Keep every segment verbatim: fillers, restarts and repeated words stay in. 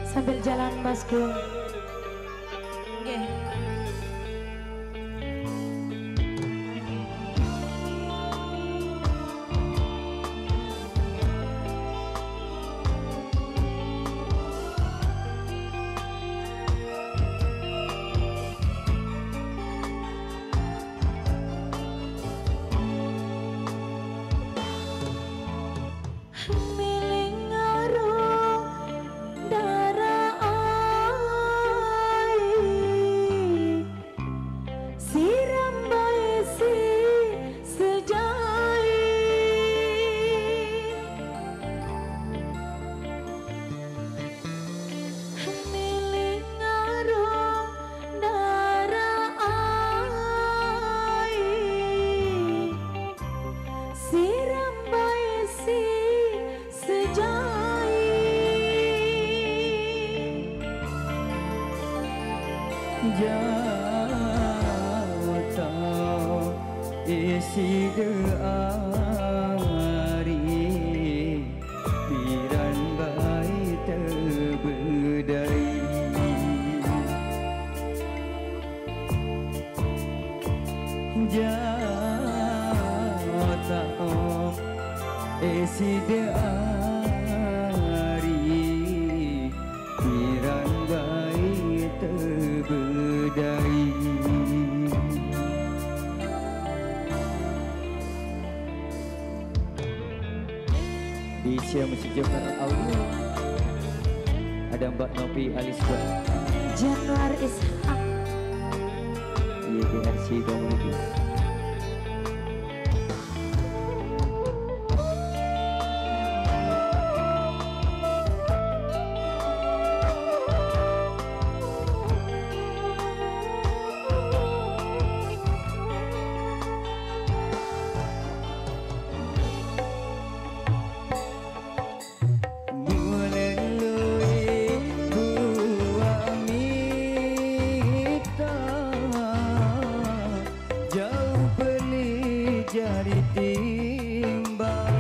Sambil jalan, Bosku. Nggih. Miling ngarung dara ai, siram bae si sejai. Miling ngarung dara ai, siram bae si sejai. Jauh tau isi de ari, piran bae tebedai. Jatah ong esi de ari, piran bae tebedai. Di Siam Sejokar Audio ada Mbak Nopi alias Mbak Januar Ishak. Y D R C Community. Mulelui buah mita, jauh beli jari timbang.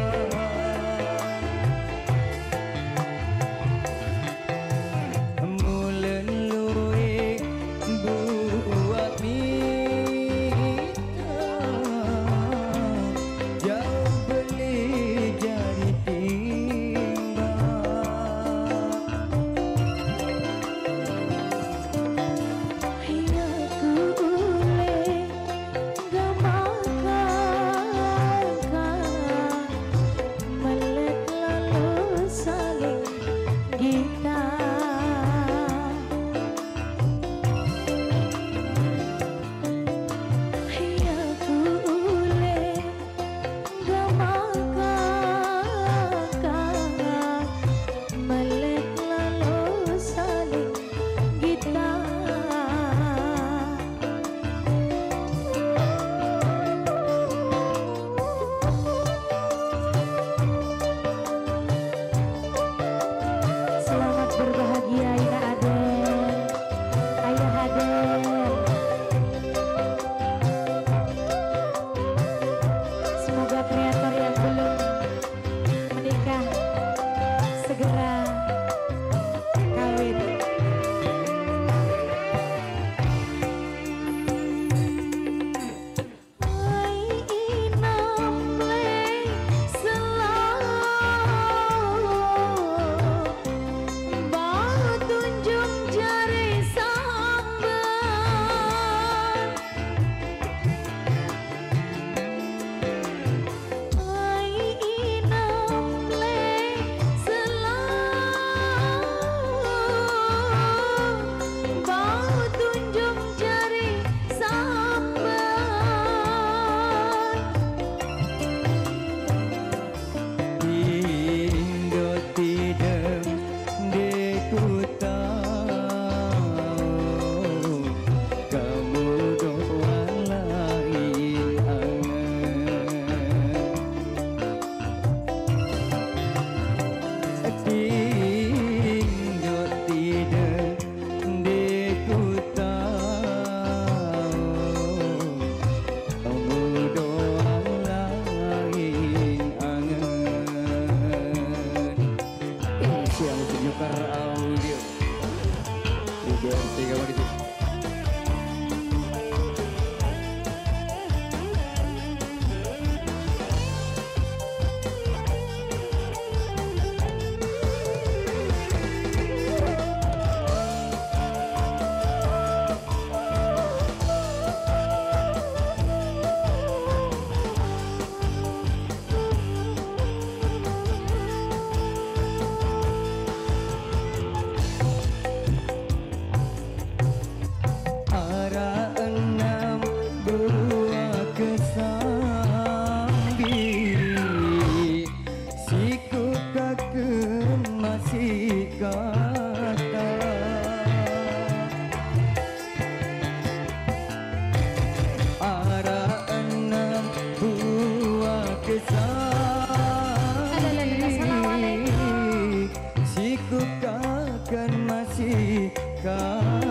Mulelui buah mita, jauh beli jari timbang. Iya ku ulih gamal kakak, melet lalu saling gita. Iya ku ulih gamal kakak, melet lalu saling gita. Selamat berbahagia, Ina Aden, Ayah Aden. Semoga kreator yang belum menikah segera kawin. Ai inam leng selalu, bau tunjung jari sambat. Ai inam leng selalu, bau tunjung jari sambat. Indo tidem di kota, kamu doang lain angen. Indo tidem di kota, kamu doang lain angen. Siang Sejokar Audio. Tiga menit. Ara enam buah kesambi, siku kaken masih kata. Ara enam buah kesambi, siku kaken masih kata.